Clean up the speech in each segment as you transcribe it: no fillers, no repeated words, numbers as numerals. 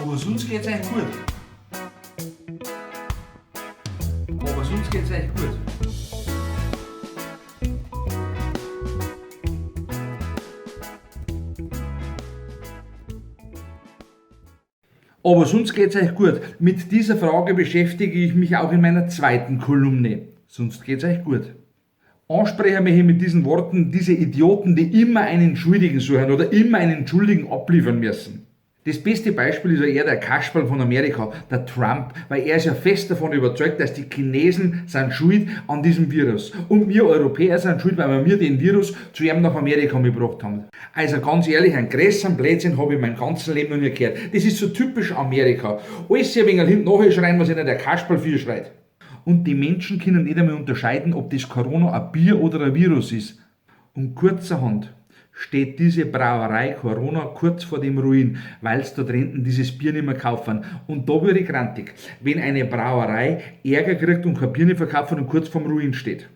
Aber sonst geht's euch gut. Aber sonst geht's euch gut. Aber sonst geht's euch gut. Mit dieser Frage beschäftige ich mich auch in meiner zweiten Kolumne. Sonst geht's euch gut. Ansprechen möchte ich mit diesen Worten diese Idioten, die immer einen Schuldigen suchen oder immer einen Schuldigen abliefern müssen. Das beste Beispiel ist ja eher der Kasperl von Amerika, der Trump, weil er ist ja fest davon überzeugt, dass die Chinesen sind schuld an diesem Virus. Und wir Europäer sind schuld, weil wir den Virus zu ihm nach Amerika gebracht haben. Also ganz ehrlich, einen größeren Blödsinn habe ich in meinem ganzen Leben noch nie gehört. Das ist so typisch Amerika. Alles ein wenig hinten nachschreien, was ihnen der Kasperl viel schreit. Und die Menschen können nicht einmal unterscheiden, ob das Corona ein Bier oder ein Virus ist. Und kurzerhand steht diese Brauerei Corona kurz vor dem Ruin, weil sie da drinnen dieses Bier nicht mehr kaufen. Und da würde ich grantig, wenn eine Brauerei Ärger kriegt und kein Bier nicht verkaufen und kurz vorm Ruin steht.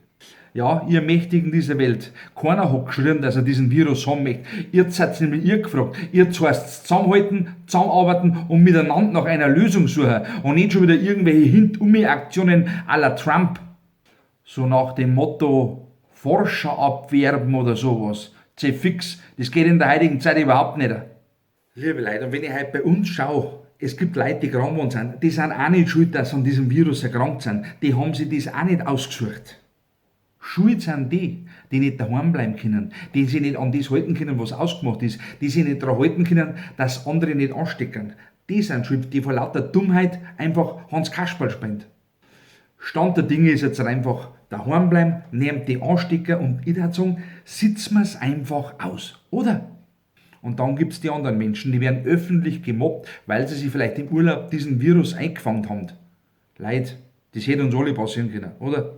Ja, ihr Mächtigen dieser Welt, keiner hat geschrien, dass er diesen Virus haben möchte. Ihr seid nämlich ihr gefragt. Ihr heißt zusammenhalten, zusammenarbeiten und miteinander nach einer Lösung suchen und nicht schon wieder irgendwelche Hintum-Aktionen à la Trump. So nach dem Motto Forscher abwerben oder sowas. Fix, das geht in der heutigen Zeit überhaupt nicht. Liebe Leute, und wenn ich heute bei uns schaue, es gibt Leute, die krank geworden sind, die sind auch nicht schuld, dass sie an diesem Virus erkrankt sind. Die haben sich das auch nicht ausgesucht. Schuld sind die, die nicht daheim bleiben können, die sich nicht an das halten können, was ausgemacht ist, die sich nicht daran halten können, dass andere nicht anstecken. Die sind schuld, die vor lauter Dummheit einfach Hans Kasperl spielen. Stand der Dinge ist jetzt einfach daheim bleiben, nehmt die Anstecker und ich würde sagen, sitzen wir's einfach aus, oder? Und dann gibt's die anderen Menschen, die werden öffentlich gemobbt, weil sie sich vielleicht im Urlaub diesen Virus eingefangen haben. Leute, das hätte uns alle passieren können, oder?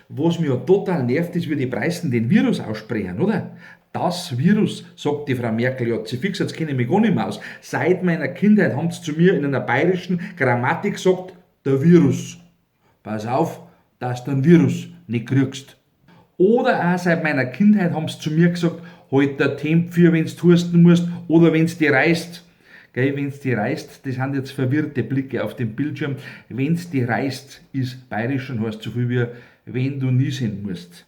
Was mich ja total nervt, ist, wie die Preisen den Virus aussprechen, oder? Das Virus, sagt die Frau Merkel, ja, sie fix, jetzt kenne ich mich gar nicht mehr aus. Seit meiner Kindheit haben sie zu mir in einer bayerischen Grammatik gesagt, der Virus. Pass auf, dass du einen Virus nicht kriegst. Oder auch seit meiner Kindheit haben sie zu mir gesagt, halt der Temp für, wenn's du husten musst oder wenn's dir reißt. Gell, wenn's dir reißt, das sind jetzt verwirrte Blicke auf dem Bildschirm. Wenn's dir reißt, ist bayerisch und heißt so viel wie, wenn du niesen musst.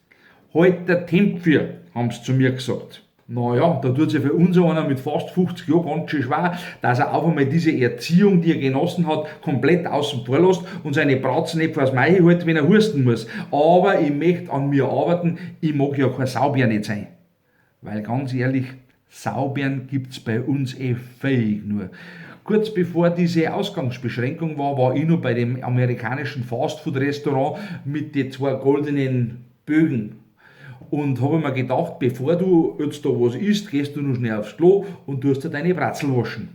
Halt der Temp für, haben sie zu mir gesagt. Naja, da tut sich für uns einer mit fast 50 Jahren ganz schön schwer, dass er auf einmal diese Erziehung, die er genossen hat, komplett außen vor lässt und seine Bratzen nicht vors Maul hält, wenn er husten muss. Aber ich möchte an mir arbeiten, ich mag ja kein Saubär nicht sein. Weil ganz ehrlich, Saubären gibt's bei uns eh fähig nur. Kurz bevor diese Ausgangsbeschränkung war, war ich noch bei dem amerikanischen Fastfood-Restaurant mit den zwei goldenen Bögen. Und habe mir gedacht, bevor du jetzt da was isst, gehst du noch schnell aufs Klo und tust dir deine Bratzel waschen.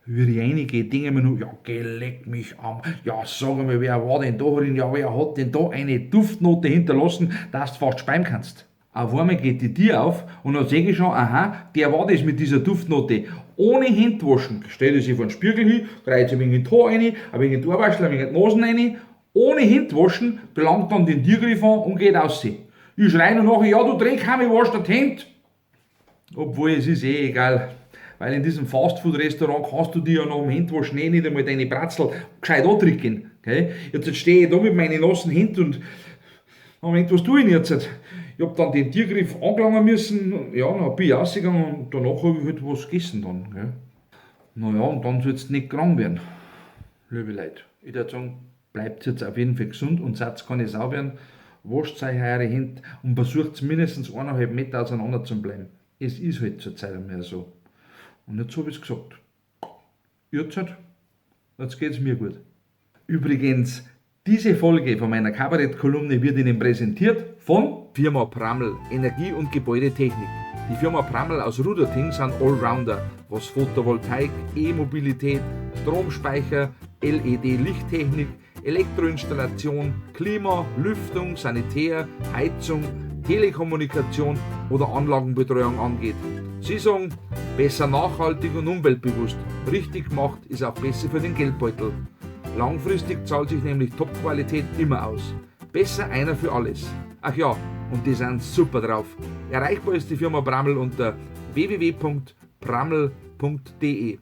Wie ich reingehe, denke ich mir nur, ja, geh, leck mich am. Ja, sag mal, wer war denn da drin? Ja, wer hat denn da eine Duftnote hinterlassen, dass du fast speien kannst? Auf einmal geht die Tür auf und dann sehe ich schon, aha, der war das mit dieser Duftnote. Ohne Hände waschen. Stell ich sich vor den Spiegel hin, kreuze ein wenig in die Haare rein, ein wenig in die Ohrwaschel, ein wenig in die Nasen rein. Ohne Hände waschen, gelangt dann den Türgriff an und geht raus. Ich schrei nur nachher, ja du Dreckhammer, wasch dir die Hände. Obwohl, es ist eh egal, weil in diesem Fastfood-Restaurant kannst du dir ja nach dem Händewaschen eh nicht einmal deine Bratzel gescheit andrücken. Gell? Jetzt stehe ich da mit meinen nassen Händen und Moment, was tue ich denn jetzt? Ich hab dann den Tiergriff angelangen müssen, ja, dann bin ich rausgegangen und danach hab ich halt was gegessen dann. Gell? Naja, und dann soll's nicht krank werden, liebe Leute. Ich würd sagen, bleibt jetzt auf jeden Fall gesund und seid keine Sau werden. Wascht euch eure Hände und versucht mindestens eineinhalb Meter auseinander zu bleiben. Es ist halt zurzeit einmal so. Und jetzt hab ich's gesagt. Jetzt geht's mir gut. Übrigens, diese Folge von meiner Kabarettkolumne wird Ihnen präsentiert von Firma Praml, Energie- und Gebäudetechnik. Die Firma Praml aus Ruderting sind Allrounder, was Photovoltaik, E-Mobilität, Stromspeicher, L E D-Lichttechnik, Elektroinstallation, Klima, Lüftung, Sanitär, Heizung, Telekommunikation oder Anlagenbetreuung angeht. Sie sagen, besser nachhaltig und umweltbewusst. Richtig gemacht ist auch besser für den Geldbeutel. Langfristig zahlt sich nämlich Top-Qualität immer aus. Besser einer für alles. Ach ja, und die sind super drauf. Erreichbar ist die Firma Praml unter w w w punkt praml punkt d e.